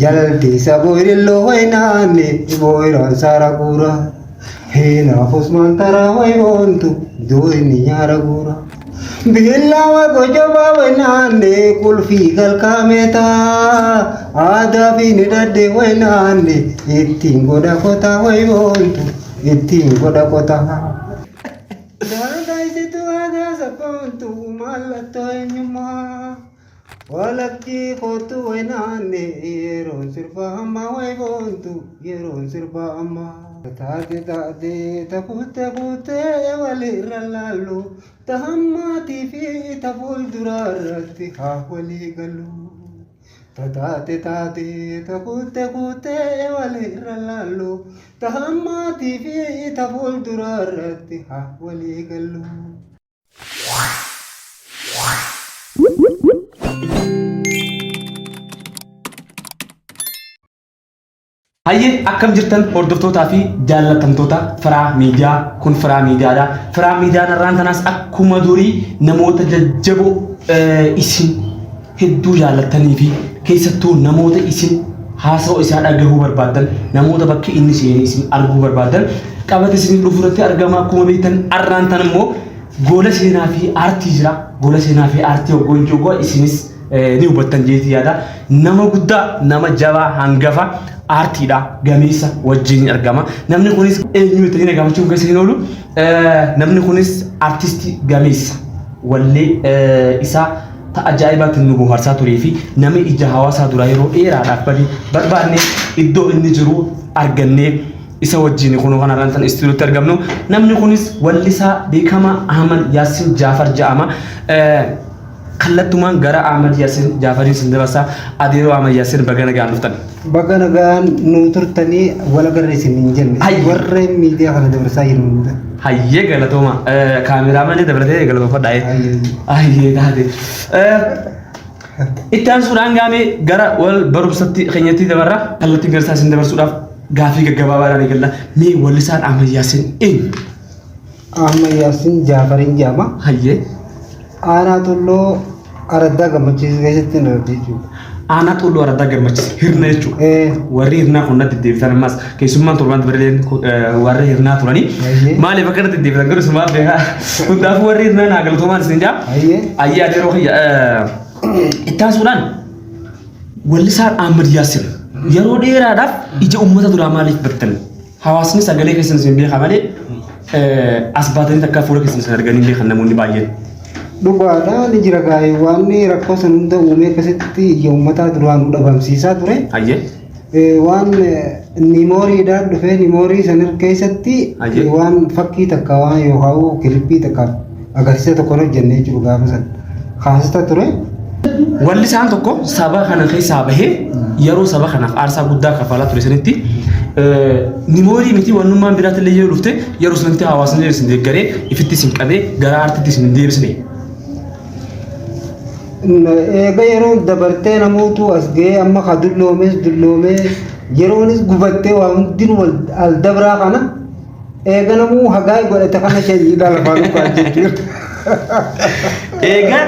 Jaldeessa boorilloo waynaanne booraan saara guura. Heenaaf Usmaan taraa way boontu dooyni nyaara guura. Beellaa gojobaa waynaanne qulfii galkaameetaa aadaa fi ni dhadhe waynaanne ittiin godha qotaa way boontu ittiin godha qotaa. Daadaa isitu aadaa sabboontu mallattoo eenyummaa. Walakkii kootu waynaanne yeroon sirba ammaa way boontu yeroon sirba ammaa. Taate taate takuute kuutee walirra laallu tahammaatii fi ta fuulduraa irratti haa walii galu. Taate taate takuute kuutee walirra laallu tahammaatii fi ta fuulduraa irratti haa walii galu. Hayyee akkam jirtan hordoftootaa fi jaallatamtoota Firaa Miidiyaa kun Firaa Miidiyaadha. Firaa Miidiyaan har'aan tanaas akkuma durii namoota jajjaboo isin hedduu jaallattanii fi keessattuu namoota isin haasawa isaa dhagahuu barbaaddan namoota bakki inni seenee isin arguu barbaaddan qabate isin dhufu irratti argama akkuma beektan har'aan tan immoo gola seenaa fi aartii jira. Gola seenaa fi aartii hoggoon jiru isinis ni hubattan jeetii yaada. Nama guddaa, nama jabaa, hangafa aartiidha. Gameessa wajjin argama. Namni kunis eenyu jettanii na gaafachuun keessa hin oolu. Namni kunis aartistii gameessa wallee isaa ta ajaa'ibaatiin nu bohaarsaa turee fi nama ija hawaasaa duraa yeroo dheeraadhaaf bade barbaadne iddoo inni jiru argannee isa wajjin kunoo kanarraan tan istuudiyootti argamnu. Namni kunis wallisaa beekamaa Ahmad Yaassin Jaafar jedhama. Kallattumaan gara Ahmad Yaassin Jaafariin sin dabarsa. Adeeroo Ahmad Yaassin baga nagaan dhuftan. Baga nagaan nu turtanii wal agarre isin hin jenne. Warreen miidiyaa kana dabarsaa jiran hunda. Hayyee galatooma. Kaameraa malee dabalatee galatoomfadha. Hayyee taate. Itti aansuudhaan gaamee gara wal barumsatti keenyatti dabarra. Kallattiin gara isaa isin dabarsuudhaaf gaafii gaggabaabaadhaan eegalla. Mee wallisaan Ahmad Yaasin eenyu? Ahmad Yaasin Jaafariin jedhama. Hayyee. Aanaa Xulloo Araddaa Gammachiis keessatti hin argate jechuudha. Aanaa Xulloo Araddaa Gammachiis hirna jechuudha. Warri hirnaa kun natti deddeebisan ammas keessummaan torban dabareeleen warri hirnaa turanii. Maaliif akka natti deddeebisan garuu sumaaf beekaa. Hundaafuu warri hirnaa naa galatoomaan isin jaa. Ayyee adeeroo kiyya. Itti aansuudhaan wallisaan Ahmad Yaasin yeroo dheeraadhaaf ija uummata duraa maaliif battan? Hawaasni sagalee keessan isin beeka malee as baatanii takkaa fuula keessan isin arganii hin beekan namoonni baay'een. Dhugaadha ni jira gaa'ee waan rakkoo san hunda uumee akkasitti ija uummataa duraa nu dhabamsiisaa ture. Hayyee. Waan nimooriidhaan dhufee nimoorii san keessatti Hayyee. waan fakkii takka waan yookaan kilippii takka agarsiisa tokko hojjennee jechuudha gaafa san. Kaasista ture. Wallisaan tokko saba kana keessaa bahee yeroo saba kanaaf aarsaa guddaa kafalaa ture sanitti nimoorii miti wannummaan biraatillee yoo dhufte yeroo sanitti hawaasni isin deeggaree ifitti isin qabee gara aartitti isin hin deebisne. Eega yeroon dabartee namootu as ga'ee amma ka dulloomes dulloomee yeroonis gubattee waa hundinuu wal al dabraa kana Eega namuu hagaa godhate kana shanyiidhaa lafaa luqqaa jechuudha. Eega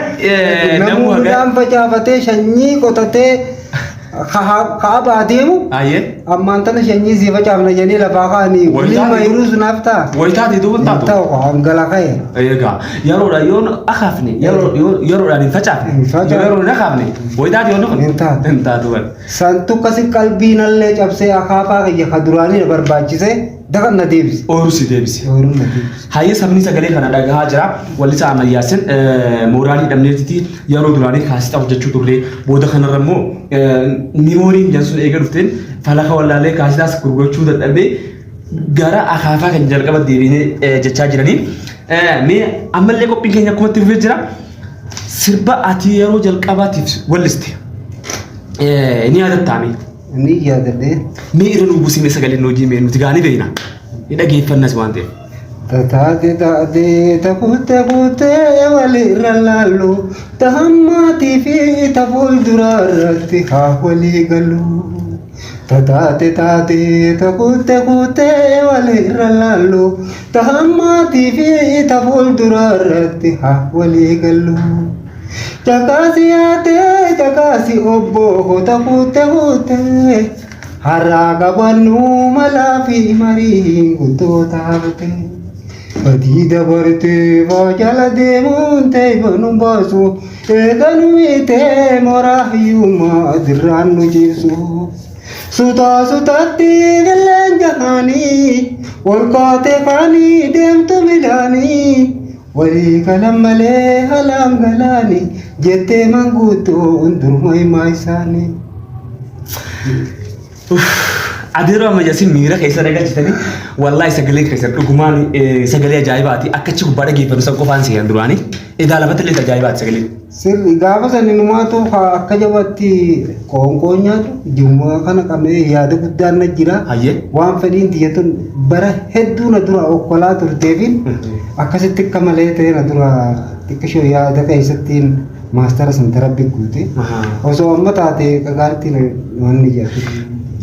namuu namuu hagaa. midhaan facaafatee sanyii qotatee kaabaa deemu Ayyee. ammaan tana sanyii sii facaafna jedhanii lafaa kaa'anii Wayitaati. waliin mayiruus naaf ta'a. Wayitaati duuba hin taatu. Ta'u hangala ka'e. Egaa yeroodha yoon akaafne yeroodhaan hin facaafne Hin facaafne. yeroon hin akaafne wayitaati yoon kun Hin taatu. hin taatu bari. Santu akkasi qalbii nallee cabsee akaafaa kiyya ka duraanii na barbaachisee Daran na deebise. Ooyiruu si deebise. Ooyiruu na deebise. Hayyee sabni sagalee kana dhagahaa jira. Wallisaa Ahmad Yaasin mooraalii dhabneetiti yeroo duraanii kaasixa hojjechuu turre. Booda kanarra immoo miimooriin jansuun eega dhufteen falaka wallaalee kaasitaas gurgurachuu dadhabee gara akaafaa kan jalqaba deebinee jechaa jiranii. Mee ammallee qophiin keenya akkuma itti fufee jira. Sirba ati yeroo jalqabaatiif walliste ni yaadattaame. Ni yaadadhe. Mee irra nuu buusi mee sagalee nu hojii mee nuti gaanii beekna. Ni dhageeffannas waan ta'eef. Taate taate takuute kuutee walirra laallu tahammaatii fi ta fuulduraa irratti haa walii galu. Taate taate takuute kuutee walirra laallu tahammaatii fi ta fuulduraa irratti haa walii galu. Caqaasi yaadee caqaasi obboo kota kuute kuute har'aa qabannu malaa fi marii guddoo taate. Badii dabartee jala deemuun ta'e nu baasu eega nu miitee mooraa hiyyummaa dirraan nu ciibsu. Sutaa sutaatti qilleen jahaanii ol kaatee kaanii deemtu midhaanii walii galan malee alaan galaanii jettee manguutuun duruma himaa isaanii. Adeeroo amma jasin miira keessa nagalchitanii wallaahi sagalee keessa dhugumaan sagalee ajaa'ibaati akka achi gubbaa dhageeffannu san qofaan seeran duraanii edaa lafatti illee ajaa'ibaati sagalee. Sirri gaafa san inumaatu akka jabatti qoonqoo nyaatu jimmaa kana qabee yaada guddaan na jira. Hayyee. Waan fedhiin tiyyatun bara hedduu na dura okkolaa turteefin akkasitti akka malee ta'e na dura xiqqishoo yaada keessattiin maastara san tarabbi guute. Osoo amma taate qagaartiin wanni jedhu.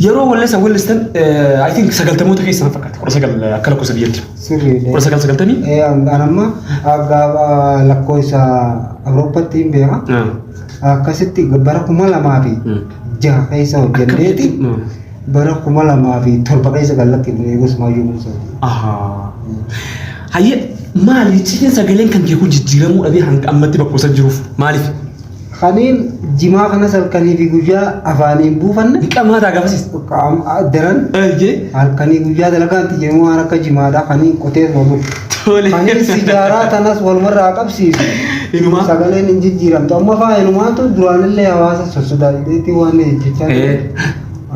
Yeroo walleessa wallistan I think 90moota keessa na fakkaata 19 akka lakkoofsa biyyatti. Sirriidha. 1990. An amma gaafa lakkoofsa Awurooppaatti hin beeka. Akkasitti bara 2006 keessa hojjenneeti bara 2007 keessa kan lakkifne eegus maayyuu Muusaati. Hayyee maali icciitiin sagaleen kan kee kun jijjiiramuu dhabee hanga ammatti bakka isa jiruuf maaliif? Kaniin jimaa kanas halkanii fi guyyaa afaaniin buufanne Dhiqamaa taa gaafasiis. Daran Eeyyee. halkanii guyyaa dalagaan tiyya waan akka jimaadhaa kaniin qotee bulu. Tole. Kaniin sijaaraa tanas walumarraa qabsiisu. Inumaa. Sagaleen hin jijjiiramtu. Amma faa inumaatu duraanillee hawaasa sossodaadheetti waan jechaa Ee.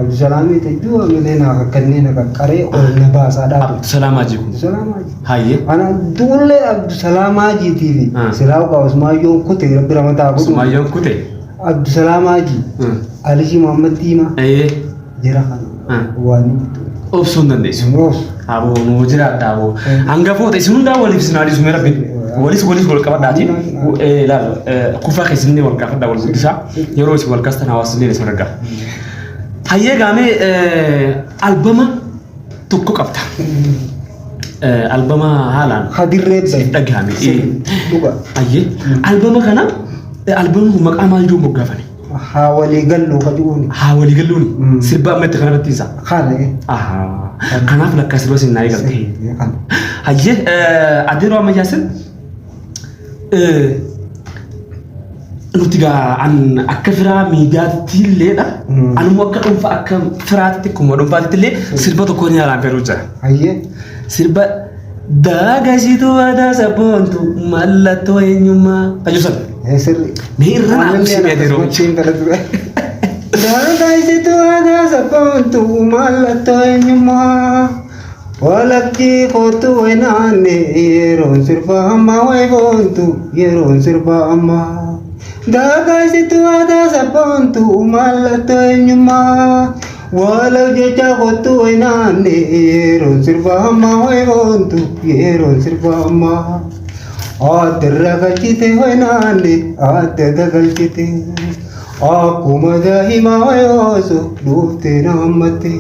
Abdusalaamii hedduu amilee naa kakkannee na qaqqaree ol na baasaadhaa ture. Abdusalaamaa jiru. Abdusalaamaa jiru. Hayyee. Ana duullee Abdusalaamaa jiitii fi silaa ugaa Usmaayyoon kute rabbi ramataa godhu. Usmaayyoon kute. Abdusalaamaa jii. Alishii Muhammad Diimaa Ee. jira kana waan hin Obsuu hin dandeessu. Obsu. Aboo nuu jiraadha aboo. Hangafoota isin hundaa waliif isin haadhisu mee rabbi. Walis walis wal qabadhaati. Laal kufaa keessanillee wal gaafadhaa wal guddisaa. Yeroo isin wal kaastan hawaasni isin argaa. Hayyee gaamee albama tokko qabda. Albama haalaan Hadirree bahe. siif dhagahame. Dhuga. Hayyee albama kana albamni kun maqaa maal jiru moggaafame? Haa walii galluu ka jiruuni. Haa walii galluuni. Sirba amma itti kanarratti isa. Kana. Ahaa. Kanaaf lakkaa sirba sin naa eegalte. Kana. Hayyee adeeroo ammayyaasin nuti gaa an akka firaa miidiyaatti illeedha. Anummoo akka dhuunfaa akka firaatti akkuma dhuunfaatti illee sirba tokko ni haalaan fedhuu jira. Hayyee. Sirba daagashituu aadaa sabboontu mallattoo eenyummaa fayyuu sana. Sirri. Mee irra naa ibsi mee adeeroo. Daagaisituu aadaa sabboontu mallattoo eenyummaa. Walakkii kootu waynaanne yeroon sirba ammaa way boontu yeroon sirba ammaa. Daagaisituu aadaa sabboontu mallattoo eenyummaa. Walau jecha kootu waynaanne yeroon sirba ammaa way boontu yeroon sirba ammaa. Adda galchite waynaanne adda galchite. Akkuma daa'ima wayoosu dhuftee na hammatte.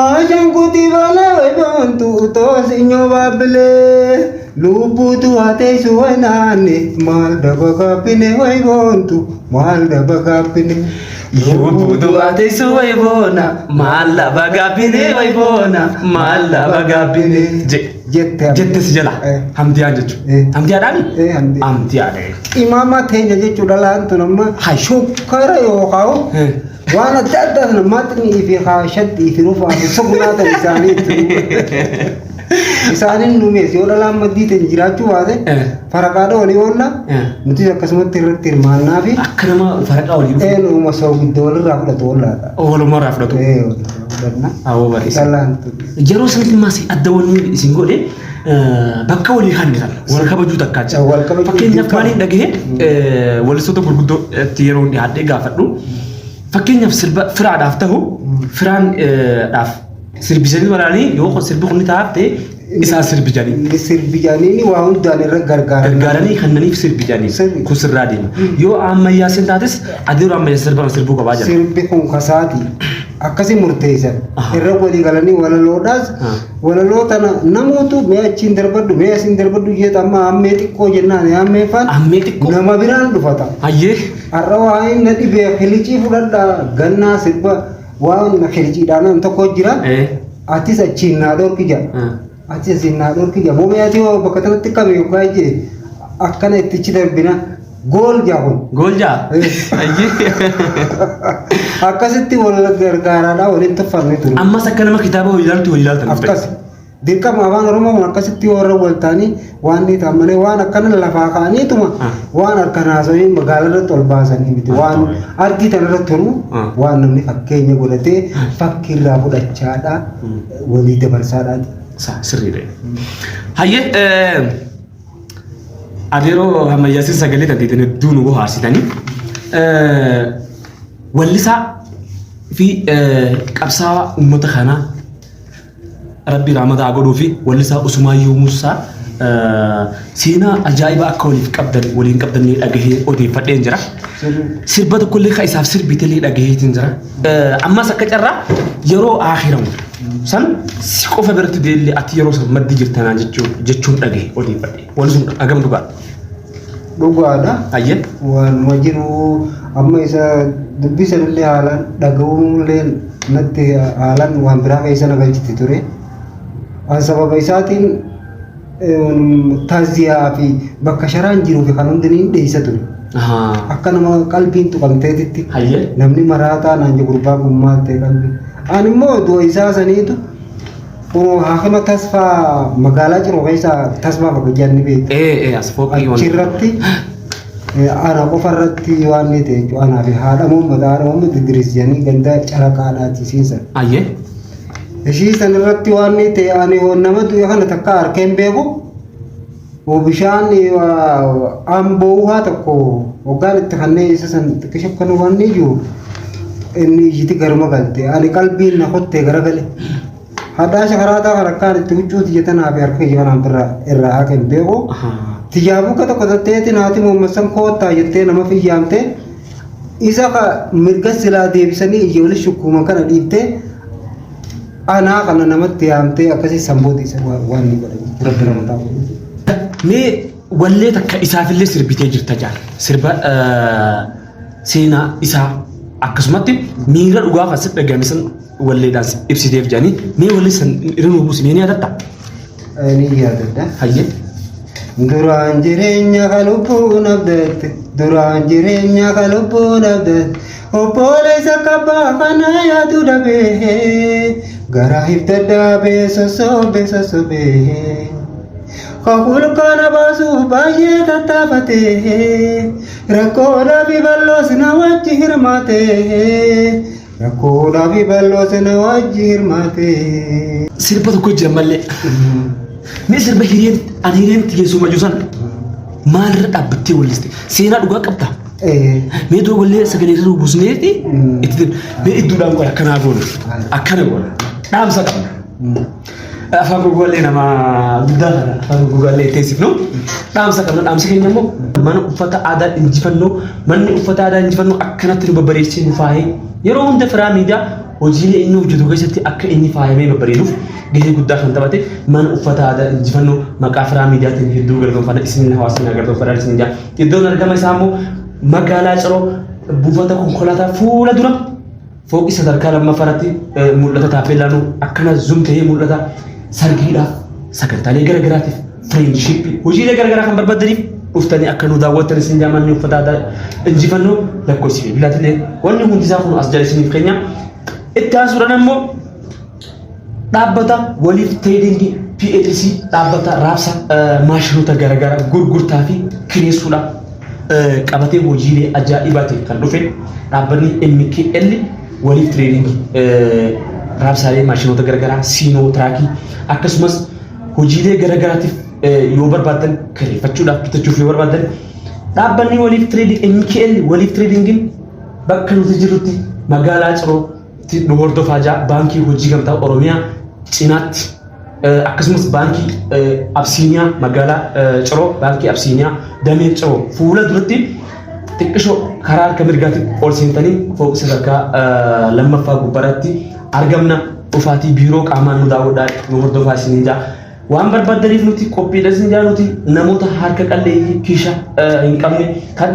Ashankuti balee wayboontu toosinyoo baabbilee. Lubbuutu hateessu waynaanne maal daba gaabbine wayboontu maal daba gaabbine. Lubbuutu hateessu wayboona maal daba gaabbine wayboona maal daba gaabbine. Jette. Jette si jala. Hamdiyaan jechuudha. Hamdiyaadhaani? Hamdiyaa. Hamdiyaadha. Imaama teenya jechuudha laantu nama shukkara yookaan waan adda addaa sana maxnii fi shaddii fi rufaa fi sugnaa ta'e isaanii itti isaaniin numees yoo dhalaan maddii ta'e jiraachuu baate faraqaadha walii oolla nutis akkasumatti irratti hirmaannaa fi Akka nama faraqaa walii dhufu. eenyuma soogidda walirraa fudhatu oollaadha. Walumarraa fudhatu. Fudhanna. Awwa bareessa. Dhalaan tun. Yeroo sanatti maas adda wanni isin godhe bakka walii hannisan wal kabajuu takkaa jira. Wal kabajuu Fakkeenyaaf dirqama. maaliin dhagahe wallistoota gurguddoo itti yeroo dhiyaadhee gaafadhu. Fakkeenyaaf sirba firaadhaaf ta'u firaan dhaaf sirbisanii walaanii yoo sirbi kun ni taa'aaf ta'e isaan sirbijanii. Inni sirbijanii waa hundaan irra gargaaran. Gargaaranii kannaniif sirbijanii Sirbi. kun sirraa deema. Yoo ammayyaa sin taates adeeroo ammayyaa sirba sirbuu qabaa jira. Sirbi kun kasaati. Akkasi murteessan. Irra walii galanii walaloodhaas walaloo tana namootu mee achiin darbadhu mee asiin darbadhu jeeta amma ammee xiqqoo jennaan ammee faan Ammee xiqqoo. nama biraan dhufata. Hayyee. Har'a waa'ee na dhibee kilicii fudhadha gannaa sirba waan kiliciidhaan tokko jira. Atis achiin naa dhorki jedha. Atis asiin naa dhorki jedha. Boomee ati hoo bakka tanatti qabe yookaan jee akkana ittichi darbina gool jaa kun. Gool jaa. Hayyee. Akkasitti wal gargaaraadhaa waliin tuffanne ture. Ammas akka nama kitaaba walii ilaaltu walii ilaaltan. Akkas. Dirqama afaan Oromoo kun akkasitti warra wal ta'anii waan ni ta'an malee waan akkana lafaa ka'aniituma waan harkaan haasawanii magaalaa irratti ol baasanii miti. Waan ardii tana irratti tolu waan namni fakkeenya godhatee fakkiirraa fudhachaadha walii dabarsaadhaati. Sirriidha. Hayyee adeeroo ammayyaasiin sagalee dandeettan hedduu nu bohaarsitanii wallisaa fi qabsaa'aa uummata kanaa Rabbi rahmata haa godhuu fi wallisaa Usumaayyoo Muusaa seenaa ajaa'ibaa akka waliif qabdan waliin qabdan ni dhagahee odeeffadheen jira. Sirba tokkollee kan isaaf sirbitellee dhagaheetiin jira. Ammas akka carraa yeroo aakiramu san si qofa biratti deellee ati yeroo san maddi jirtanaa jechuun dhagahe odeeffadhe. Wanni sun hagam dhugaa? Dhugaadha. Ayyee. Waanuma jiru amma isa dubbisanillee haalaan dhaga'uullee natti haalaan waan biraa keessa na galchiti ture. An sababa isaatiin taaziyaa fi bakka sharaan jiruu fi kan hundi ni dheessa ture. Akka nama qalbiin tuqamteetitti Hayyee. namni maraataa naan jedhu gurbaan kun maal ta'e qalbii. Ani immoo du'a isaa saniitu Kunoo haakima Tasfaa magaalaa Ciroo keessa Tasfaa bakka jedhan ni beekta. Ee ee as fooqii waan. Achirratti ana qofa irratti waan ni ta'e jechuudha. Anaa fi haadha Muhammad haadha Muhammad Idris jedhanii ganda caraqaadhaati isiin san. Ayyee. Ishii san irratti waan ni ta'e ani hoo nama du'e kana takka harkee hin beeku. Hoo bishaan amboo wuhaa tokko hoggaan itti kannee isa san xiqqisha kan waan ni jiru inni iyyiti garuma galte ani qalbiin na kottee garagale. Hadhaa shakaraataa kan akkaan itti huccuu tiyya tanaa fi harka kiyya kanaan irraa irraa haqa hin beeku. Tiyyaa buka tokko tatteeti naati muummassan koottaa jettee nama fiyyaamte isa ka mirga silaa deebisanii iyya wali shukkuuman kana dhiibtee anaa kana namatti yaamtee akkasii sanboota isa waan ni godhan jechuudha. Rabbi nama taa'u. Mee wallee takka isaafillee sirbitee jirta jaal. Sirba seenaa isaa akkasumatti miira dhugaa kan sitti dhagahame san walleedhaan ibsiteef jedhanii mee wallee san irra nu buusi mee ni yaadatta? Ni yaadadha. Hayyee. Duraan jireenya ka lubbuun abdatte duraan jireenya ka lubbuun abdatte obboleessa kabbaa kana yaadu dhabee garaa hifdadhaabee sossobee sossobee. Kakulkaana baasuuf baay'ee tattaafate rakkoodhaa fi bal'oos na wajji hirmaate rakkoodhaa fi bal'oos na wajji hirmaate. Sirba tokko jira mallee. Mee sirba hiriyeen ani hiriyeen tiyyeessuma jiru sana maalirra dhaabbattee walliste seenaa dhugaa qabdaa? Mee dura wallee sagalee irra buusneeti itti mee idduudhaan qola akkanaa goonu akkana goona dhaamsa qabna. Afaan gugaallee nama guddaa kana afaan gugaallee teessifnu dhaamsa qabna dhaamsi keenya immoo mana uffata aadaa injifannoo manni uffata aadaa injifannoo akkanatti nu babbareechee nu faayee yeroo hunda firaa miidiyaa hojiilee inni hojjetu keessatti akka inni faayamee babbareeduuf gahee guddaa kan taphate mana uffata aadaa injifannoo maqaa firaa miidiyaatiin hedduu galatoomfadha isin hawaasni galatoomfadha isin jaa iddoon argama isaa immoo magaalaa Ciroo buufata konkolaataa fuula dura Fooqii sadarkaa lammaffaarratti mul'ata taappeellaanuu akkana zum ta'ee mul'ata. Sargiidhaaf, sagantaalee gara garaatiif, fireendshiippii, hojiilee gara garaa kan barbaaddaniif dhuftanii akka nu daawwattan isin jaamanni uffata aadaa injifannoo lakkoofsi bilbilaatillee wanni hundi isaa kun as jala isiniif keenya. Itti aansuudhaan ammoo dhaabbata waliif tireedingii PLC dhaabbata raabsa maashinoota garaagaraa gurgurtaa fi kireessuudha qabatee hojiilee ajaa'ibaatiin kan dhufe dhaabbanni MKL waliif tireedingii raabsaalee maashinoota garaagaraa siinoo tiraakii akkasumas hojiilee garaagaraatiif yoo barbaaddan kireeffachuudhaaf bitachuuf yoo barbaaddan dhaabbanni waliif tireedingii MKL waliif tireedingiin bakka nuti jirrutti magaalaa Ciroo tti nu hordofaa jaa Baankii Hojii Gamtaa Oromiyaa cinaatti akkasumas Baankii Absiiniyaa magaalaa Ciroo Baankii Absiiniyaa damee Ciroo fuula duratti Xiqqishoo karaa harka mirgaatiin ol seentanii fooqi sadarkaa lammaffaa gubbaratti argamna. Dhufaatii biiroo qaamaan nu daawwadhaa nu hordofaa isiniin jaa. Waan barbaaddaniif nuti qophiidha isin jaa nuti namoota harka qalleeyyii kiisha hin qabne kan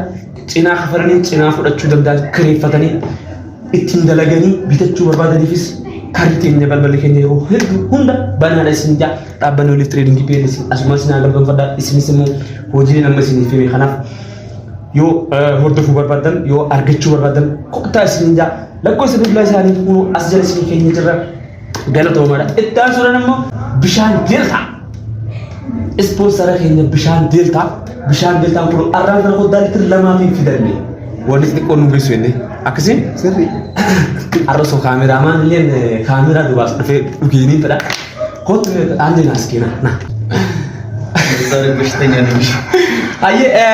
cinaa kafalanii cinaa fudhachuu danda'an kireeffatanii ittiin dalaganii bitachuu barbaadaniifis karri keenya balballi keenya yeroo hedduu hunda banaadha isin jaa dhaabbanni oliif tireedingii PLC asuma isin haa galfanfadha isinis immoo hojiileen amma isiniif hime kanaaf yoo hordofuu barbaaddan yoo argachuu barbaaddan kottaa isin jaa lakkoofsa bilbilaa isaanii kunoo as jala isin keenya jirra galatoomaadha. Itti aansuudhaan immoo bishaan deeltaa. Ispoonsara keenya bishaan deeltaa. Bishaan deeltaan kun arraan kana koddaa liitira lamaa fi fidanne. Wanni xixiqqoon nu geessu jennee. Akkasiin Sirri. arra osoo kaameraamaan illee kaameraa dubaas dhufee dhugeeniin fedha. Kottu aanjee naas keena na. ዛሬ በሽተኛ ነኝ። Hayyee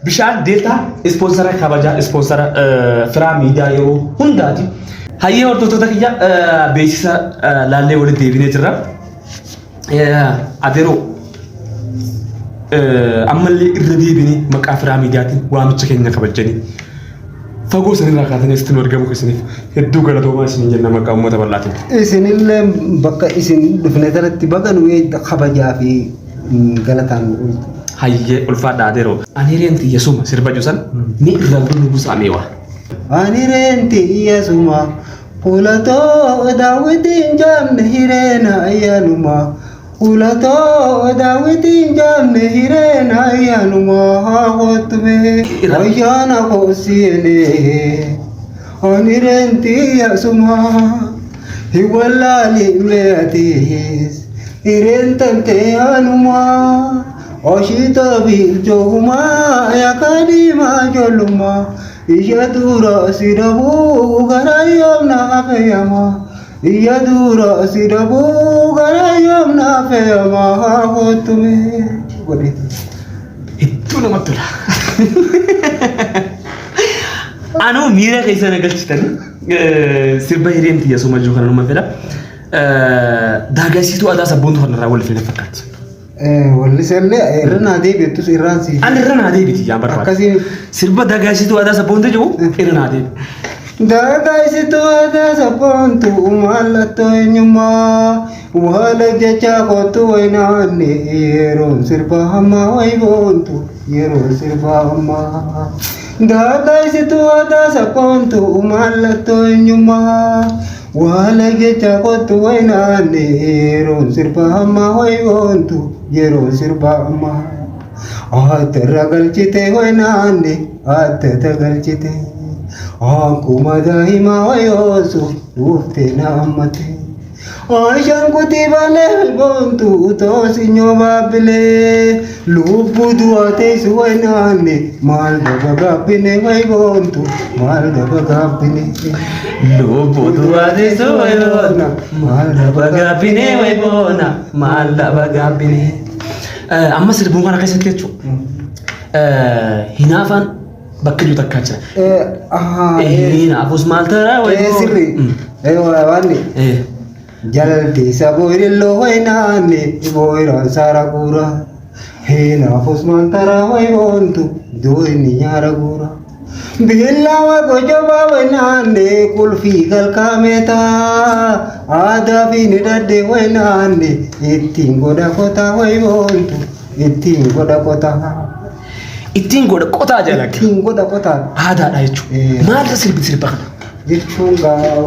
bishaan deeltaa ispoonsara kabajaa ispoonsara firaa miidiyaa yeroo hundaati. Hayyee hordoftoota kiyya beeksisa laallee walitti deebinee jirra. Adeeroo ammallee irra deebinee maqaa firaa miidiyaatiin waamicha keenya kabajanii fagoo sanirraa kaatanii asitti nu argamuu keessaniif hedduu galatoomaa isiniin jenna maqaa uummata bal'aatiin. Isinillee bakka isin dhufne tanatti baga nu kabajaa fi galataan nu ooltu. Hayyee ulfaadha adeeroo. Ani hireen tiyya suma sirba jusan ni irraa nu buusaa meewaa. Ani reenti iyasuma fuulatoo daawwitiin jaamne hireena ayyaanuma fuulatoo daawwitiin jaamne hireena ayyaanuma haa kottume ayyaana koosiine ani reenti iyasuma hiwallaali meetis hireen tante anuma oshita biilchooma yakadiima jolluma ija dura si dhabuu gara yoomna fe'ama ija dura si dhabuu gara yoomna fe'ama haa kottume godhe. Hedduu namatti tola. Anuu miira keessa na galchitanii sirba hireen tiyya suma jiru kana numa fedha. Daagasiituu aadaa sabboontu kanarraa wal fedha fakkaatti. Wallisallee irra naa deebi'attus irraan si. Ani irra naa deebiti yaa barbaade. Akkasiin Sirba daagaasiituu aadaa sabboontu jiru irra naa deebi. Daagaasituu aadaa sabboontu mallattoo eenyummaa waala jecha kottu waynaanne yeroon sirba hammaa wayboontu yeroon sirba hammaa. Daagaasituu aadaa sabboontu mallattoo eenyummaa waala jecha kottu waynaanne yeroon sirba hammaa wayboontu yeroon sirba hammaa. Aaterra galchite waynaanne aattata galchite. Akkuma daa'ima wayoosu dhuftee na hammate. Ashaan kutii balee boontu toosinyoo baabbilee lubbuu du'aa teessu waynaanne maal daba gaabbine way boontu maal daba gaabbine. Lubbuu du'aa teessu wayboona Maal daba gaabbine wayboona maal daba gaabbine. Amma sirbuun kana keessatti jechuudha. Hinaafaan bakka jiru takkaa jira. Hinaafus maal ta'a wayboona. Sirri waan Jaldeessa boorilloo waynaanne booraan saara guura. Hinaafus mantara wayboontu dooni nyaara guura. Billawa gojobaa waynaanne qulfii kalkaameeta. Aadaa fi nidhadhe waynaanne ittiin godha qotaa wayboontu ittiin godha qotaa. Ittiin godha qotaa jala. Ittiin godha qotaa Aadaadha jechuudha. Maaltu sirbi sirba kana? Jechuun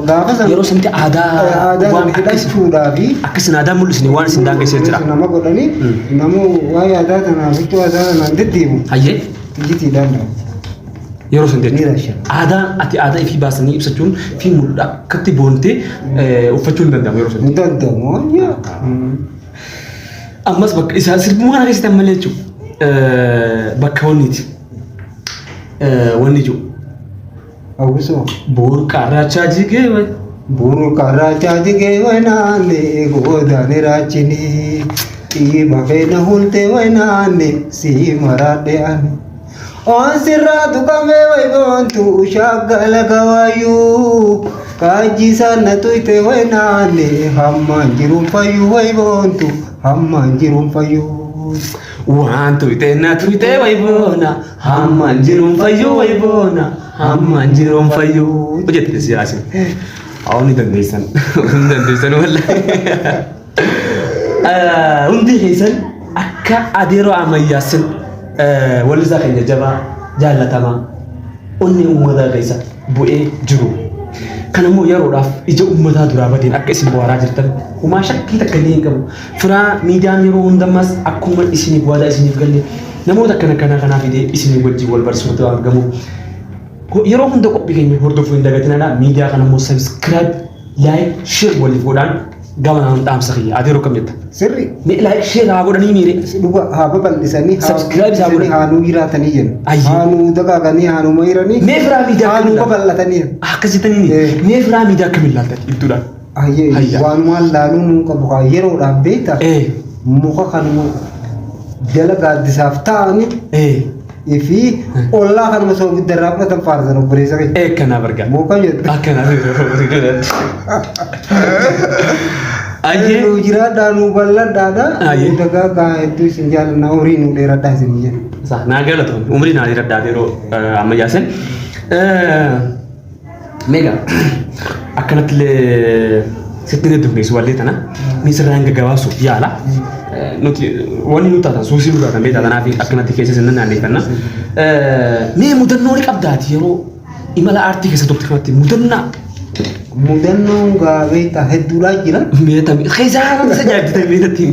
gaafa sana Yeroo sanatti aadaa aadaa waan sana hidhachuudhaa fi akkasin aadaa mul'isne waan isin daangessee jira. Nama godhanii nama waa'ee aadaa tanaa huccuu aadaa tanaan deddeemu Hayyee xiyyiitiidhaan dhabu. yeroo san Ni jechuudha. rasha. Aadaan ati aadaa ifii baasanii ibsachuun fi mul'atu akkatti boontee uffachuu hin danda'amu yeroo Hin sanatti. danda'amu. Ammas bakka isaa sirbuma kana keessatti ammallee jechuudha. Bakka wanniiti. Wanni jiru. Hawwisoo. Boorqaa jigee wayi. Buru karraachaa jigee waynaanne goodaane raachini. Dhiiba feena hulte waynaanne sii maraadhe ani. Oon sirraa tuqamee wayboontu shaggala gawaayyuu. Kaajjisaan na tuyte waynaanne hammaan jiruun fayyuu wayboontu hammaan jiruun fayyuu. Waan tuyxee na tuyxee way boona hammaan jiruun fayyuu way boona hammaan jiruun fayyuu jette siyaasin. Haa ni dandeessan ni dandeessan wallahi. Hundi keessan akka adeeroo ammayyaasin wallisaa keenya jabaa jaallatamaa onnee uummataa keessa bu'ee jiru. Kan immoo yeroodhaaf ija uummataa duraa badeen akka isin bohaaraa jirtan homaa shakkii takka illee hin qabu. Firaa miidiyaan yeroo hundammas akkuma isiniif waadaa isiniif galle namoota akkana kanaa kanaa fidee isinii wajjin wal barsiisutti waan argamu. Yeroo hunda qophii keenya hordofuu hin dagatinadha. Miidiyaa kana immoo subscribe, like, share waliif godhaan gama naan dhaamsa kiyya. Ati yeroo kam jetta? Sirri. Mee like share haa godhanii miire. Dhuga haa babal'isanii haa Subscribe haa godhan. haa nuu jiraatanii jenna. Ayyee. Haa nuu dagaaganii haa nuu mayranii. Mee firaa miidiyaa Haa nuu akkamiin babal'atanii. Akkas jettanii Eh. mee firaa miidiyaa akkamiin laaltan ibtuudhaan. Ayyee Hayya. waanumaan laaluu nuu qabu haa yeroodhaaf beekta. Eh. Muka kanuma jala gaaddisaaf ta'anii Eh. fi ollaa kanuma soogidda irraa fudhatan faarsan obboleessa keenya. Eh kanaa bargaa. Muka jettu. Akkanaa. Ayyee. Nuu jiraadhaa nuu bal'adhaadha. Ayyee. Nuu dagaagaa hedduu isin jaallanna horii nuu dheeradhaa isin jenna. Sa naa galatoon umrii naa dheeradhaa yeroo ammayyaasen. Meeqa akkanatti illee sitti ni dubbise wallee tana ni sirraa hanga gabaabsuuf yaala. Nuti wanni nu taatan suusii nu taatan beektaa kanaaf akkanatti keessa sin naanneeffanna. Mee mudannoo ni qabdaati yeroo imala aartii keessa turte kanatti mudannaa Mudannoon gaa beektaa hedduudhaa jira. meetami keessaa kan isa jaallatan meetatti.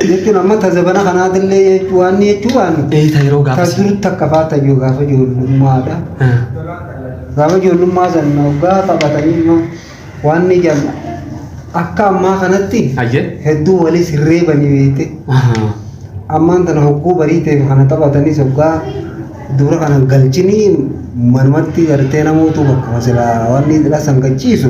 Jechuun amma tazabana kanaatillee jechuu waan jechuu waan Eeta yeroo ta gaafas. dur takka faa tayyoo gaafa ijoollummaadha. Gaafa ijoollummaa sana waggaa taphatanii immoo waan ni jenna akka ammaa kanatti Ayyee. hedduu walii sirreebanii beekte. Ammaan tana hogguu barii ta'e kana taphatanis hoggaa dura kana galchinii manumatti gartee namootu bakkuma silaa wanni hidha san gachiisu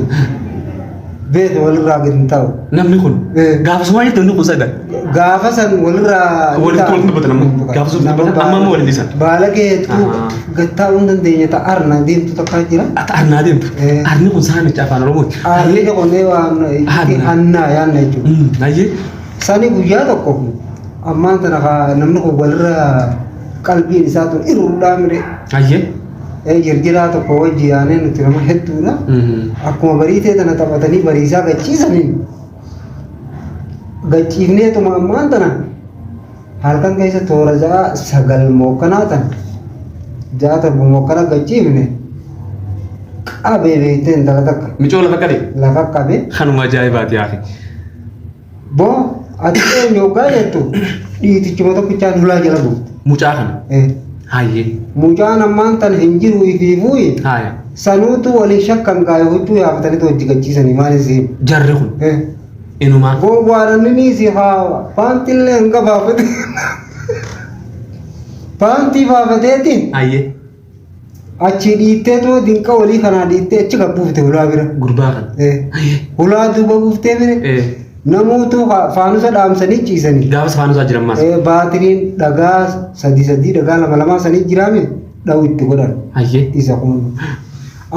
beeku walirraa gadi hin taa'u. Namni kun Eh. gaafa sumaa jettu inni kun sadan. Gaafa san walirraa ni Walitti taa'u. walitti dubbatan amma. Gaafa sun Nama dubbatan amma amma waliin dhiisan. Baala geetu Ahaa. gattaa'uu hin dandeenye ta'a arna deemtu takkaa jira. Ati arnaa deemtu. Eh. Arni kun saamicha afaan Oromooti. Arni qonnee waan Arna. hannaa yaanna jechuudha. Ayyee. Sani guyyaa tokko ammaan tana kaa namni kun walirra qalbiin isaa tun irruudhaa mire Ayyee. Jirjiraa tokko wajji yaanee nuti nama hedduudha. Akkuma bariitee tana taphatanii bariisaa gachiisaniin gachiifneetuma ammaan tana halkan keessa toora ja'a sagal mookkanaa tana ja'a torba mookkana gachiifne qabee beektee intala takka Micoo lafa qabe. lafa qabee Kanuma ajaa'ibaati yaafi. Boo ati eenyu hoggaa jettu dhiitichuma tokkichaan hulaa jala buufte. Mucaa kana. Eh, Hayyee. Mucaan ammaan tan hin jiru ifiifuuyi Haaya. sanuutu waliin shakkan gaayo huccuu yaafataniitu hojii gachiisanii maal isiin. Jarri kun Eh, inumaa. Gowwaadhaan si haa paantillee hin gabaafate. Paantii baafateeti Hayyee. achi dhiitteetuma dinqa walii kanaa dhiittee achi gad buufte hulaa bira. Gurbaa kana. Eh, Hulaa duuba buuftee bire. Eh. Namootu faanusa dhaamsanii ciisanii. Gaafas faanusaa jiran maas. Baatiriin dhagaa sadii sadii dhagaa lama lamaa sanii jiraame dha'u itti godhan Hayyee. isa kun.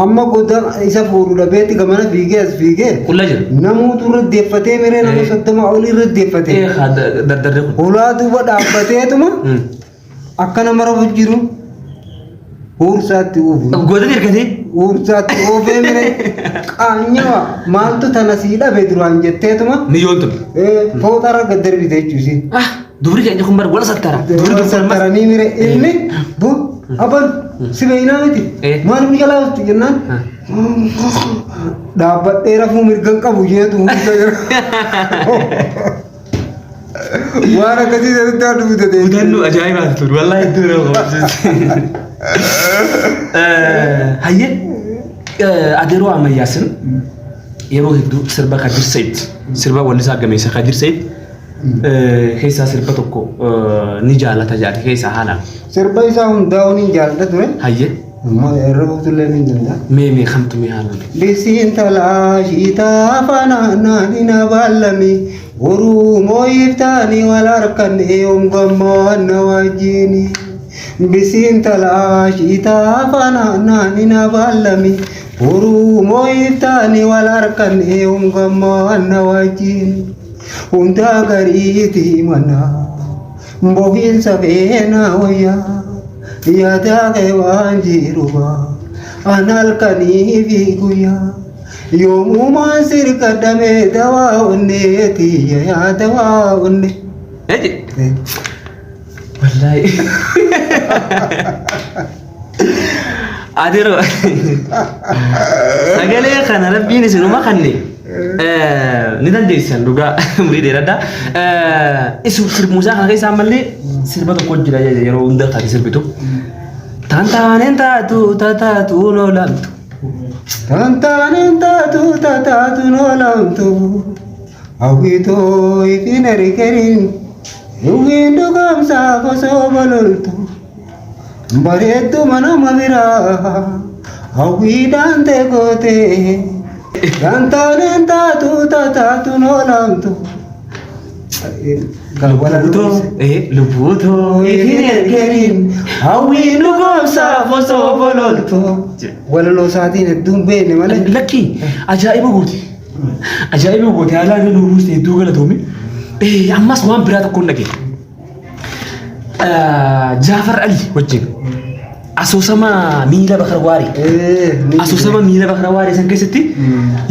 Amma goda isa fuudhu dhabeetti gamana fiigee as fiigee Qulla jira. namootu irra deeffatee miree nama 30 olii irra deeffatee. Eh haa dardarree kun. Hulaa duuba dhaabbateetuma akka nama rafu jiru huursaatti uufu. Godhan ergatee. Huursaatti oofee miree qaanyawa maaltu tana sii dhabe duraan jetteetuma. Miyyoon tun. Fooxarra gad darbite jechuusi. Ah dubri keenya kun bar wal sattara. Dubri Wal kun ammas. sattaranii mire inni bu aban si beeynaa miti Eh. maal nu jalaa hafti jennaan dhaabbadhee rafuu mirgan qabu jeetu hunda jira. Waan akkasii sanitti waan dubbate. Mudannoo ajaa'ibaati ture. Wallaahi hedduu nama kofalchiisa. Hayyee adeeroo ammayyaasin yeroo hedduu sirba Kadir Said sirba wallisaa gameessa Kadir Said keessaa sirba tokko ni jaalata jaate keessaa haalaan. Sirba isaa hundaa'uun hin jaalladha ture. Hayyee Amma irra buutullee ni danda'a. mee mee kamtu mee haalaan. Bisiin talaa shiitaa fanaanaan baallami Oromoo iftaanii wal harkanne yoom gammaanna wajjini. Bisiin talaa shiitaa fanaanaan baallami Oromoo iftaanii wal harkanne yoom gammaanna wajjini. Hundaa gariitii manaa. Bohiinsa feenaa wayyaa yaadaa kee waan jiruba an halkanii fi guyyaa yoomumaan sirkadhamee dawaa onnee tiyya yaa dawaa onnee. Eji. Wallaahi. Adeero sagalee kana rabbiin isinuma kanne ni dandeessan dhugaa umurii dheeradha. Isu sirbuusaa kana keessa ammallee sirba tokko jira yeroo hunda kan sirbitu. Tan taaneen taatu tataatu loolamtu. Tan taaneen taatu tataatu loolamtu. Hawwiitoo ifin ergerin hawwiin dhugaamsaaf osoo bololtu. Bareedduma nama biraa hawwiidhaan ta'e gootee kan taaneen taatu tataatu noolamtu. Lubbuutoo ifin ergeriin hawwiin dhugoomsaaf osoo bololtu. Walaloo isaatiin hedduun beekne malee. Lakki ajaa'iba gooti. Ajaa'iba gooti haalaan inni nuuf buuste hedduu galatoomi. Ammas waan biraa tokkoon dhagee. Jaafar Ali wajjin asoosama miila bakar waaree asoosama miila bakar waaree san keessatti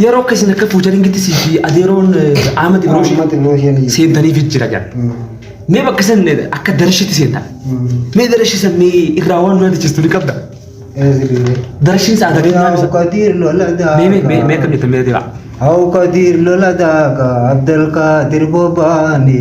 yeroo akka isin akka fuucharingitti sii fi adeeroon Ahmad Ibrooshii seentaniif jira jedha. Mee bakka san akka darashitti seentan. Mee darashi san mee irraa waan nu yaadachiistu ni qabda. Darashiin isaa adabee nyaata isa. Qadiir lola Mee mee mee mee akkam jettan mee deebi'a. Haw Qadiir lola daaka Abdulqaadir Bobaani.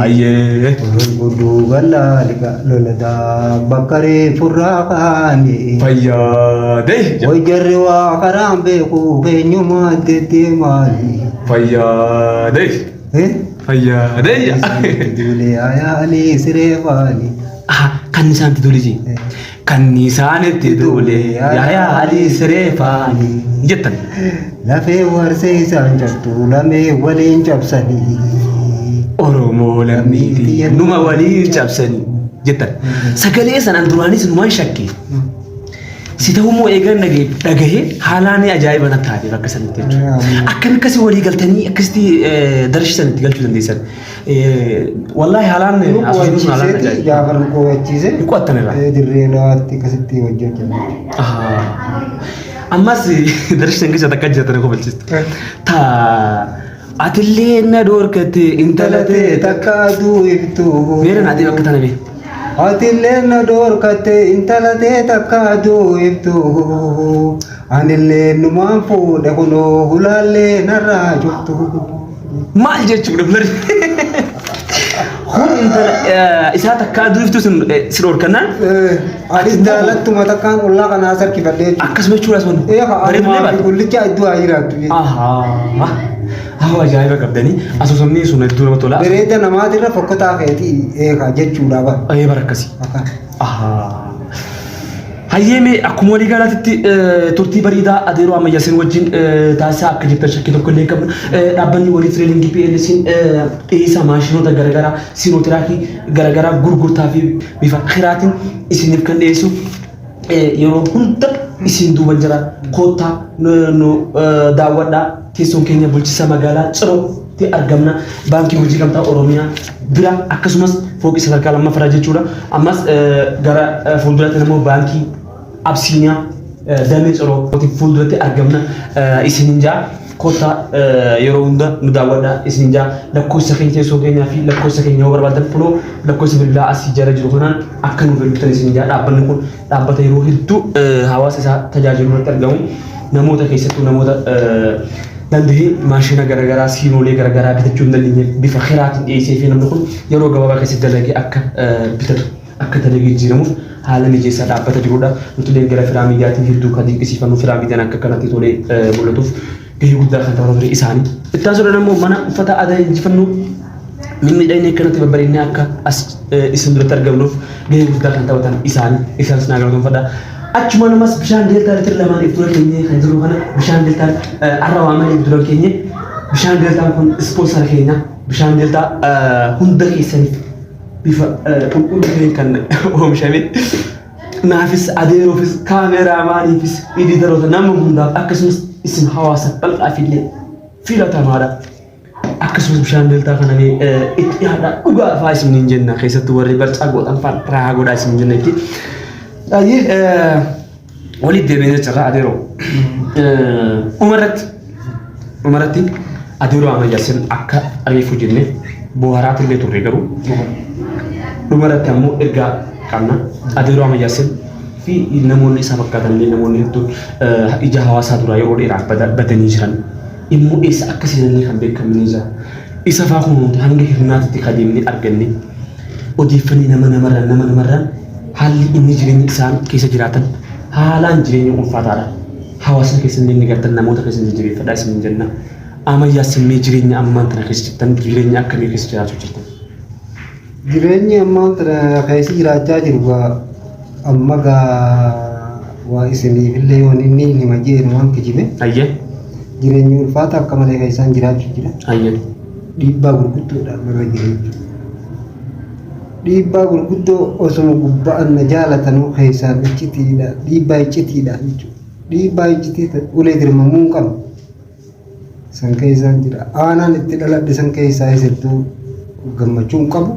Ayyee. Guduu balaalika lola daa bakkaree furraa kaani. Fayyaadee. Way jarri waa karaan beeku eenyumaa deddeemaani. Fayyaadee. Fayyaadee. Duulee ayaalii siree faani. Kan isaan itti duule jee. Kan isaan itti duule yaalii siree faani jettan. Lafee warsee isaan cabtu lamee waliin cabsanii. Oromoo lammiitii numa waliin cabsanii jettan. Sagalee sanaan duraanis numaan shakke. Si ta'uu immoo eegan dhagahee haalaan ajaa'iba na taate bakka sanitti jechuudha. Akkami akkasii walii galtanii akkasitti darshi sanitti galchuu dandeessan. Wallaahi haalaan Nu haasofni sun haalaan qo'achiiseeti ajaa'iba. gaafa nu qo'achiise Ni qo'attan irraa. Dirree Dawaatti akkasitti hojjechaa Ammas darshi san keessa takka jirtan kofalchiistu. Ta atillee na dhoorkatte intala Intala tee takka aduu iftu. Meera naa bakka tana bee. Atillee na dhoorkatte intala tee takka aduu iftu. Anillee numaan fuudhe kunoo hulaallee narraa cuftu. Maal jechuudha bulari? Kun intala isaa takka aduu iftu sun si dhoorkannaan Anis daalattuma takkaan ollaa kanaa sarkifadhee jechuudha. Akkasuma jechuudha sun. Bareedullee baate. Gullicha iddoo haa jiraattu jechuudha. Ahaa. Haa ajaa'iba qabdanii asoosamni sun hedduu nama tola. Bareeda namaatirra fokkotaa keetii eegaa jechuudha bara. Ee bara akkasii. Ahaa. Hayyee mee akkuma walii galaatitti turtii bareedaa Adeeroo Ammayyaasiin wajjin taasisaa akka jirtan shakkii tokko illee hin qabnu. Dhaabbanni walii Tireelingii PLC'n dhiyeessa maashinoota garaagaraa siinootiraakii garaagaraa gurgurtaa fi bifa kiraatiin isiniif kan dhiyeessu yeroo hunda isin duuban jira. Koottaa nu daawwadhaa. Teessoon keenya bulchiinsa magaalaa Cirootti argamna. Baankii Hojii Gamtaa Oromiyaa bira akkasumas fooqii sadarkaa lammaffaarra jechuudha. Ammas gara fuulduraatti immoo baankii Absiiniyaa damee Cirootti fuulduratti argamna isiniin jaa. Kottaa yeroo hunda nu daawwadhaa isiniin jaa. Lakkoofsa keenya teessoo keenyaa fi lakkoofsa keenya yoo barbaadan kunoo lakkoofsa bilbilaa asii jala jiru kanaan akka nu bilbiltan isiniin jaa. Dhaabbanni kun dhaabbata yeroo hedduu hawaasa isaa tajaajilu irratti argamu. Namoota keessattuu namoota danda'ee maashina garaagaraa siinoolee garaagaraa bitachuu hin dandeenye bifa kiraatiin dhiyeessee fi namni kun yeroo gabaabaa keessatti dalagee akka bitatu akka dalagee jijjiiramuuf haala mijeessaa dhaabbata jirudha. Nuti illee gara firaa miidiyaatiin hedduu kan dinqisiifannu firaa miidiyaan akka kanatti tolee mul'atuuf gahee guddaa kan taphatan ture isaanii. Itti aansuudhaan immoo mana uffata aadaa injifannoo mimmiidhaginni akkanatti babbareednee akka as isin duratti argamnuuf gahee guddaa kan taphatan isaanii isaanis naa galatoomfadha. Achumaan ammas bishaan deeltaa liitira lamaan if dura keenyee kan jiru kana bishaan deeltaa arra waa malee if dura keenye bishaan deeltaan kun ispoonsara keenya bishaan deeltaa hunda keessaniif bifa qulqulluu ta'een kan oomishame naafis adeeroofis kaameraamaaniifis editaroota nama hundaaf akkasumas isin hawaasa bal'aaf illee filatamaadha. Akkasumas bishaan deltaa kana mee itti dhiyaadhaa dhugaa fa'aa isiniin jenna keessattuu warri barcaa gootan fa'aa rahaa godhaa isiniin jenna itti. Ayyee walitti deebiinee jirra adeeroo. Dhumarratti dhumarratti adeeroo ammayyaaseen akka reefu jenne booharaatti illee turre garuu dhumarratti ammoo ergaa qabna. Adeeroo ammayyaaseen fi namoonni isa fakkaatan illee namoonni hedduun ija hawaasaa duraa yeroo dheeraaf badanii jiran immoo eessa akka seenanii kan beekamne jira. Isa faa kun hanga hirnaatitti kan deemnee arganne odeeffannee nama namarraan nama namarraan haalli inni jireenya isaan keessa jiraatan haalaan jireenya ulfaataadha. Hawaasni keessan illee ni gartan namoota keessan jajjabeeffadhaa isin jenna. Amayyaas mee jireenya ammaan tana keessa jirtan jireenya akkamii keessa jiraachuu jirtan? Jireenyi ammaan tana keessa jiraachaa jiru gaa amma gaa waa isiniifillee yoon inni hin hima jeen waan kijibe Ayyee. jireenyi ulfaata akka malee keessaan jiraachuu jira. Ayyee. Dhiibbaa gurguddoodhaan irra jira jechuudha. Dhiibbaa gurguddoo osuma gubba'an na jaalatanuu keessaan iccitiidha dhiibbaa iccitiidha jechuudha. Dhiibbaa iccitii ulee dirmamuu hin qabne. San keessaan jira. Aanaan itti dhaladhe san keessaa hedduu gammachuu hin qabu.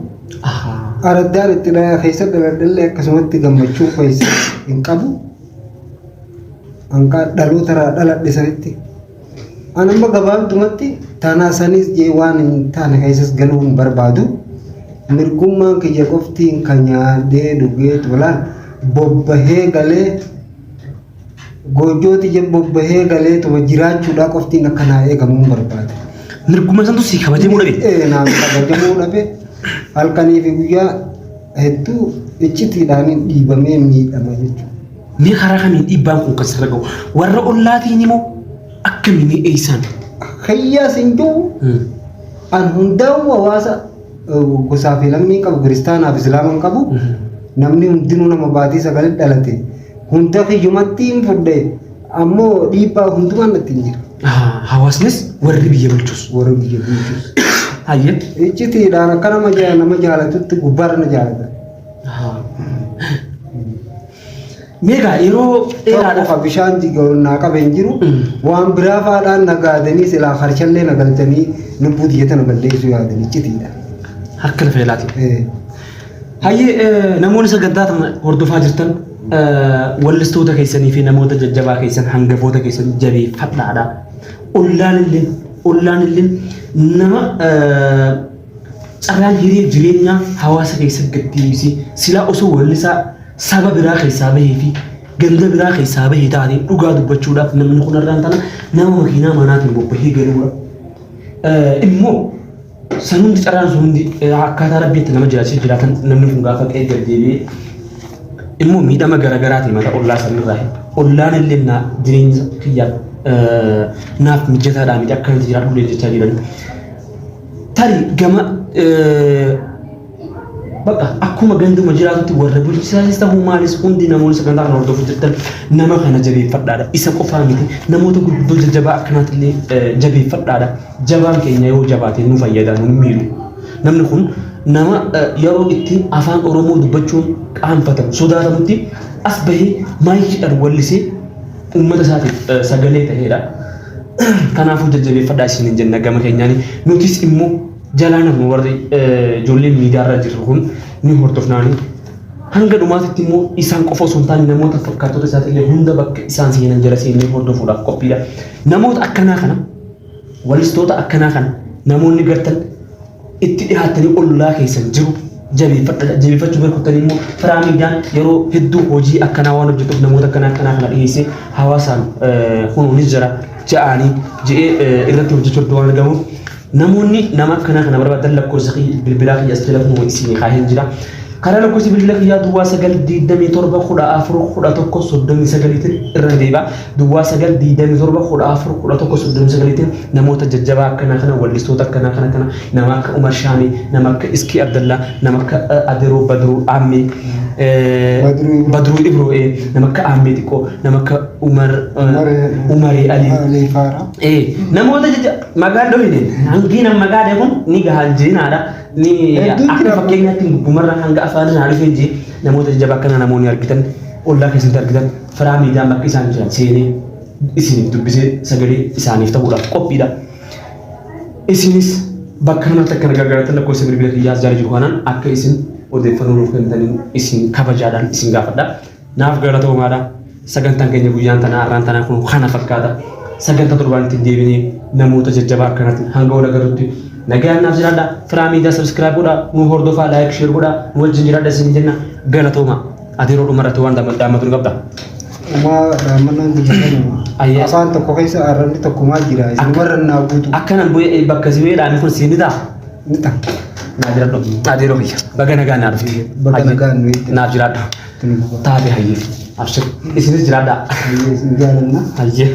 Araddaan itti keessa dhaladhe illee akkasumatti gammachuu keessa hin qabu. Hanqaa dhaloota irraa dhaladhe sanitti. An amma gabaabdumatti tanaa sanis jee waan hin taane keessas galuu hin barbaadu. Mirgummaan kiyya qoftiin kan nyaadhee dhugee tolaan bobbahee galee Goojjoo tiyya bobbahee galeetuma jiraachuudhaa qoftiin akka naa eegamuun barbaada. Mirguma santu sii kabajamuu dhabe. Ee naaf kabajamuu dhabe halkanii fi guyyaa hedduu iccitiidhaan dhiibamee miidhama jechuudha. Mee karaa kamiin dhiibbaan kun kan sirra gahu? Warra ollaatiin immoo akkamiin eeysaan? Kiyyaas hin jiru an hundaa'u hawaasa gosaa fi lammii qabu kiristaanaa fi islaama hin qabu namni hundinuu nama baatii sagalee dhalate Hunda kiyyumatti hin fudhe ammoo dhiibbaa hundumaan natti hin jira. Hawaasnis warri biyya bulchus. Warri biyya bulchus. Hayyee. Iccitiidhaan akka nama nama jaalatutti gubbaarra na jaalata. Meegaa yeroo dheeraadhaaf. Tokko bishaan naa qabe hin jiru. Waan biraa faadhaan na gaadanii silaa harshallee na galchanii lubbuu tiyya tana balleessuu yaadan iccitiidhaan. Harka lafa jalaatiin. Hayyee namoonni sagantaa kana hordofaa jirtan wallistoota keessanii fi namoota jajjabaa keessan hangafoota keessan jabeeffadhaadha. Ollaan illee ollaan illee nama carraan hiree jireenyaa hawaasa keessa gaddeebisee silaa osoo wallisaa saba biraa keessaa bahee fi ganda biraa keessaa bahee taate dhugaa dubbachuudhaaf namni kun irraan tana nama makiinaa manaatiin bobbahee galuudha. Immoo San hundi carraan sun hundi akkaataa rabbi itti nama jiraachisee jiraatan namni kun gaafa qe'ee gad deebi'ee immoo miidhama garaagaraatiin mata ollaa sanirraa ollaan illee naa jireenya kiyyaaf naaf mijataadhaa miti akkanatti jiraadhu illee jechaa jiran. Tarii gama Bakka akkuma ganduma jiraatutti warra bulchiisaanis ta'uu maalis hundi namoonni sagantaa kana hordofuu jirtan nama kana jabeeffadhaadha. Isa qofaa miti namoota gurguddoo jajjabaa akkanaatillee jabeeffadhaadha. Jabaan keenya yoo jabaate nu fayyada nu miidhu. Namni kun nama yeroo itti afaan Oromoo dubbachuun qaanfatamu sodaatamutti as bahee maayikiidhaan wallisee uummata isaatiif sagalee ta'eedha. Kanaafuu jajjabeeffadhaa isiniin jenna gama keenyaani. Nutis immoo Jalaa namni warri ijoolleen miidiyaa irra jirru kun ni hordofnaani. Hanga dhumaatitti immoo isaan qofa osoo hin taane namoota fakkaattota isaatillee hunda bakka isaan seenan jala seennee hordofuudhaaf qophiidha. Namoota akkanaa kana walistoota akkanaa kana namoonni gartan itti dhihaattanii ollaa keessan jiru jabeeffadha jabeeffachuu bira kuttanii immoo firaa miidiyaan yeroo hedduu hojii akkanaa waan hojjetuuf namoota akkanaa akkanaa kana dhiyeessee hawaasaan kunuunis jira ja'aanii je'ee irratti hojjechuu irratti waan argamuuf Namoonni nama akkanaa kana barbaadan lakkoofsa bilbilaa kiyya as jala kunoo isinii kaaheen jira. Karaa lakkoofsa bilbila kiyyaa duwwaa 9 27 14 11 39 tiin irra deebi'a. Duwwaa 9 27 14 11 39 tiin namoota jajjabaa akkanaa kana wallistoota akkanaa kana kana nama akka Umar Shaamee, nama akka Iskii Abdallaa, nama akka Aderoo Badruu Aammee, Badruu Ibroo, nama akka Aammee Xiqqoo, nama akka Umar Umaree Alii. Namoota jajja Maqaan dhohine hangi nama maqaa dhee kun ni gahaan jeenaadha. Ni Hedduun akka jira. fakkeenyaatti gubbumarra hanga afaan naa dhufee jee namoota jajjabaa akkanaa namoonni argitan ollaa keessatti argitan firaa miidiyaan bakka isaan jiran seenee isiniif dubbisee sagalee isaaniif ta'uudhaaf qophiidha. Isinis Bakka kanatti akka na gargaartan lakkoofsa bilbila kiyyaa as jala jiru kanaan akka isin odeeffannoo nuuf kennitaniin isin kabajaadhaan isin gaafadha. Naaf galatoomaadha. Sagantaan keenya guyyaan tanaa har'aan tanaa kun kana fakkaata. Sagantaa torbaan ittiin deebinee namoota jajjabaa akkanaatiin hanga wal agarrutti nagaan naaf jiraadha. Firaa miidiyaa subscribe godhaa, nu hordofaa, like, share godhaa, nu wajjin jiraadha isin jenna. Galatooma. Ati yeroo dhuma irratti waan dhaammatu ni qabda. Umaa dhaammannaan biyya kanuma. Ayyee. Afaan tokko keessa arrabni tokko maal jira? Isin warra naa guutu. Akkanan bu'ee bakka si bu'ee dhaame kun siin ni ta'a. Ni ta'a. Naa jiraadhu. Adeeroo kiyya. Baga nagaan naa dhufte. Baga nagaan nu eegde. Naaf jiraadhu. Taate hayyee. Abshir. Isinis jiraadhaa. Hayyee isin jaalanna. Hayyee.